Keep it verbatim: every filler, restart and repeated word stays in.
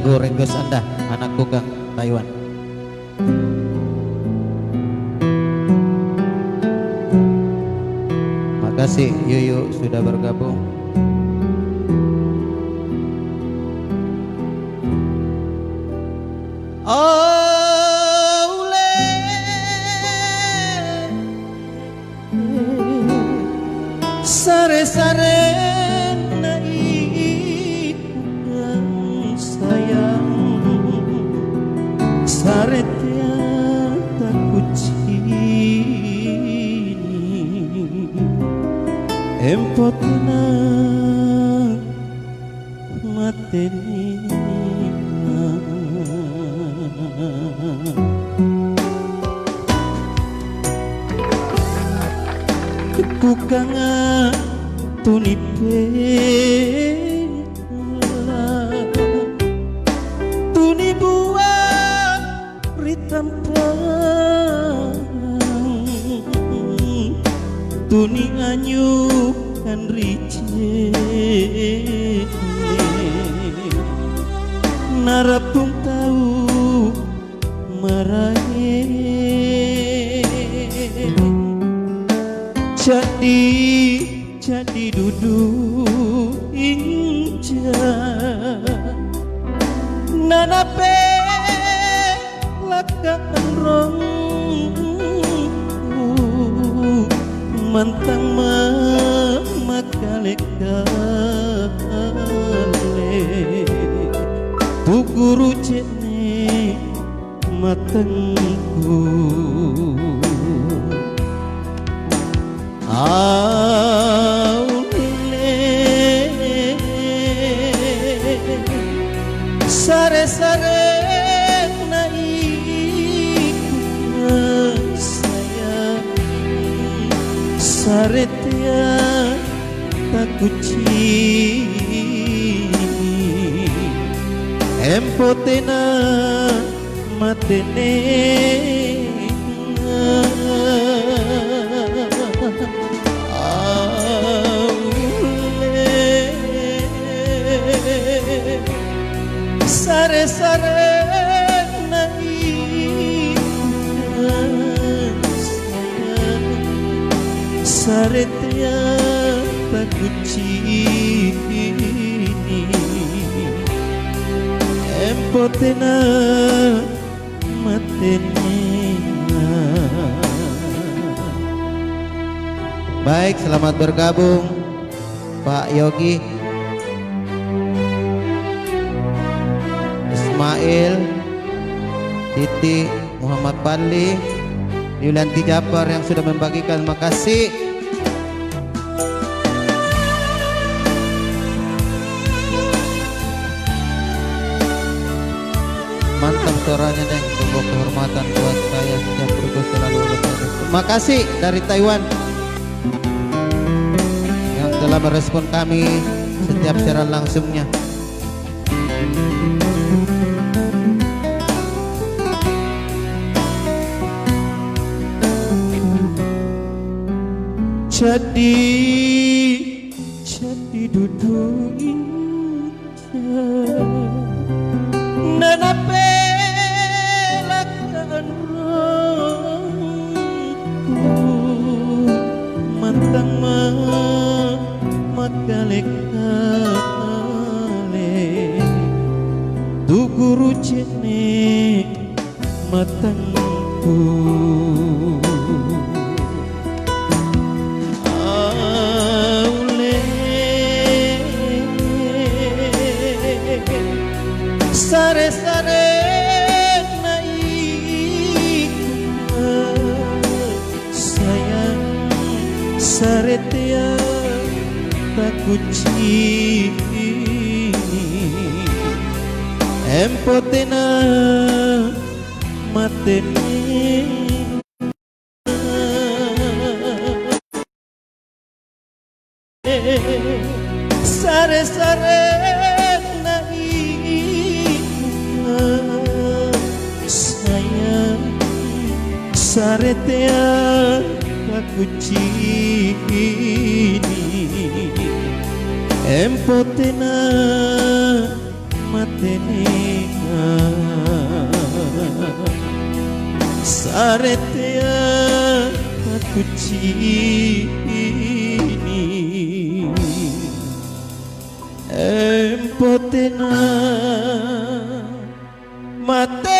Goreng Gosanda, anakku Kang Taiwan. Makasih Yuyu sudah bergabung. Aule. Sare-sarenna ikang sayang, sare teata kucini, empo tenang. Matena. Kukanga tunipe tuni buah ri tampang, tuni anyukan ri je'ne', narappung tau maraeng. Ca'di Ca'di dudu inja nanapelakka anrong, mantang mammakalekale, tu'guru je'ne' matengku. Aulle sare-sarenna ikang sayang, sare teata kucini, empo tena matena. Aulle sare-sarenna ikang sayang, sare teata kucini, empo tena matena. Baik, selamat bergabung, Pak Yogi, Ismail, Titi, Muhammad Fadli, Yulianti Jafar yang sudah membagikan. Makasih. Mantap suaranya, Neng. Sebuah kehormatan buat saya, setiap berikut selalu. Terima kasih dari Taiwan yang telah merespon kami setiap siaran langsungnya. Ca'di, ca'di dudu inja nanapelakka anrongku, mantang mammakalekale, tu'guru je'ne' matengku. Aulle sare-sarenna ikang sayang, sare teata kucini, empo tena matena. Sare-sarenna ikang sayang, sare teata kucini, empo tena Matenena sare teata kucini', empo tena mate